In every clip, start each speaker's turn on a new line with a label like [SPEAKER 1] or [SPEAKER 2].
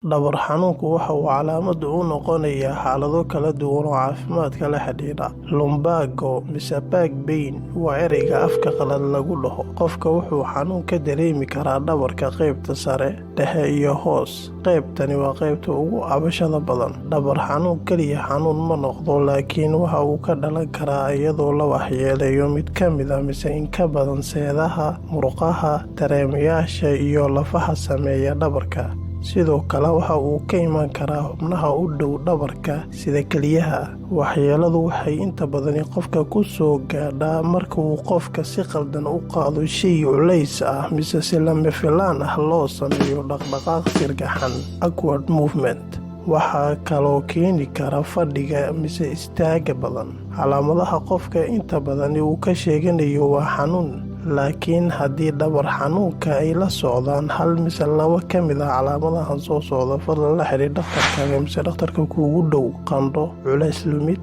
[SPEAKER 1] Dhabar xanuunku waxa uu calaamad u noqonayaa xaalado kala duwan oo caafimaadka la xidhiidha. Lumbago mise back pain waa ereyga afka qalaad lagu dhaho. Qofka wuxuu xanuun ka dareemi karaa dhabarka qaybta sare, dhexe iyo hoos. Qaybtani waa qaybta ugu cabashada badan. Dhabar xanuun kaliya xanuun ma noqdo, laakiin waxa uu ka dhalan karaa iyadoo la waxyeeleeyo mid ka mid ah mise in ka badan seedaha, murqaha, dareemayaasha iyo lafaha sameeya dhabarka. Sidoo kale waxa uu ka iman karaa xubnaha u dhow dhabarka sida kelyaha. Waxyeelladu waxay inta badani qofka ku soo gaadhaa marka uu qofka si qaldan u qaado shay culays ah mise si lama filaan ah loo sameeyo dhaqdhaqaaq sirgaxan, awkward movement. Waxaa kaloo keeni kara fadhiga mise istaagga badan. Calaamadaha qofka inta badani uu ka sheeganayo waa xanuun, laakiin haddii dhabar xanuunka ay la socdaan hal mise laba ka mid ah calaamadahan soo socda, fadlan la xiriir dhakhtarkaaga mise dhakhtarka kuugu dhow: qandho, culays lumid,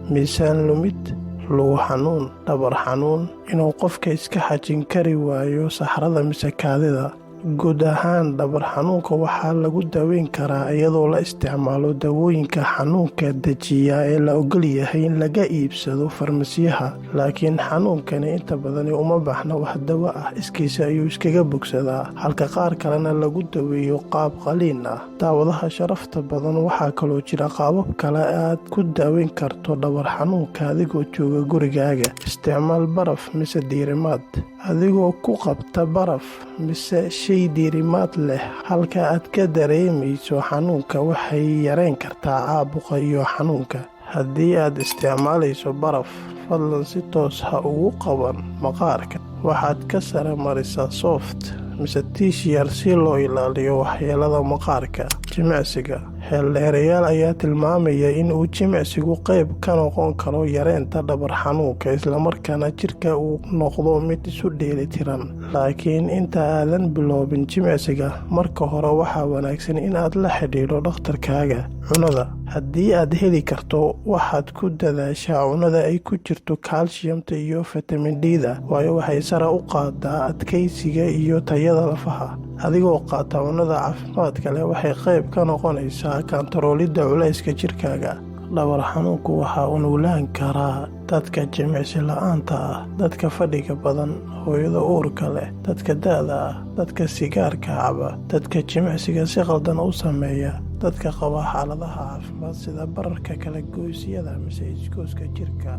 [SPEAKER 1] miisaan lumid, lugo xanuun, dhabar xanuun, inuu qofka iska xajin kari waayo saxarada mise kaadida. Guud ahaan, dhabar xanuunka waxaa lagu daweyn karaa iyadoo la isticmaalo dawooyinka xanuunka dejiya ee la oggol yahay in laga iibsado farmasiyaha. Laakiin xanuunkani inta badani uma baahna wax dawo ah, iskiisa ayuu iskaga bogsadaa, halka qaar kalena lagu daweeyo qaab qaliin ah. Daawadaha sharafta badan, waxaa kaloo jira qaabab kale aad ku daaweyn karto dhabar xanuunka adigoo jooga gurigaaga. Isticmaal baraf mise diirimaad. Adigoo ku qabta baraf mise shay diirimaad leh halka aad ka dareemayso xanuunka waxay yareyn kartaa caabuqa iyo xanuunka. Haddii aad isticmaalayso baraf, fadlan si toos ha ugu qaban maqaarka. Waxaad ka sare marisaa soft mise tiish yar si loo ilaaliyo waxyeelada maqaarka. Jimicsiga. Xeeldheerayaal ayaa tilmaamaya in uu jimicsigu qayb ka noqon karo yareynta dhabar xanuunka, islamarkaana jirka uu noqdo mid isu dheelitiran. Laakiin inta aadan biloobin jimicsiga, marka hore waxaa wanaagsan in aad la xidhiidho dhakhtarkaaga. Cunada. Haddii aad heli karto, waxaad ku dadaashaa cunada ay ku jirto kaalshiyamta iyo fitamiin D-da, waayo waxay sare u qaadaa adkeysiga iyo tayada lafaha. Adigoo qaata cunnada caafimaadka leh waxay qayb ka noqonaysaa kantaroolidda culayska jirkaaga. Dhabar xanuunku waxa uu nuglaan karaa dadka jimicsi la'aanta ah, dadka fadhiga badan, hooyada uurka leh, dadka da'da ah, dadka sigaarka caba, dadka jimicsiga si qaldan u sameeya, dadka qaba xaaladaha caafimaad sida bararka kala goysyada mise isgoyska jirka.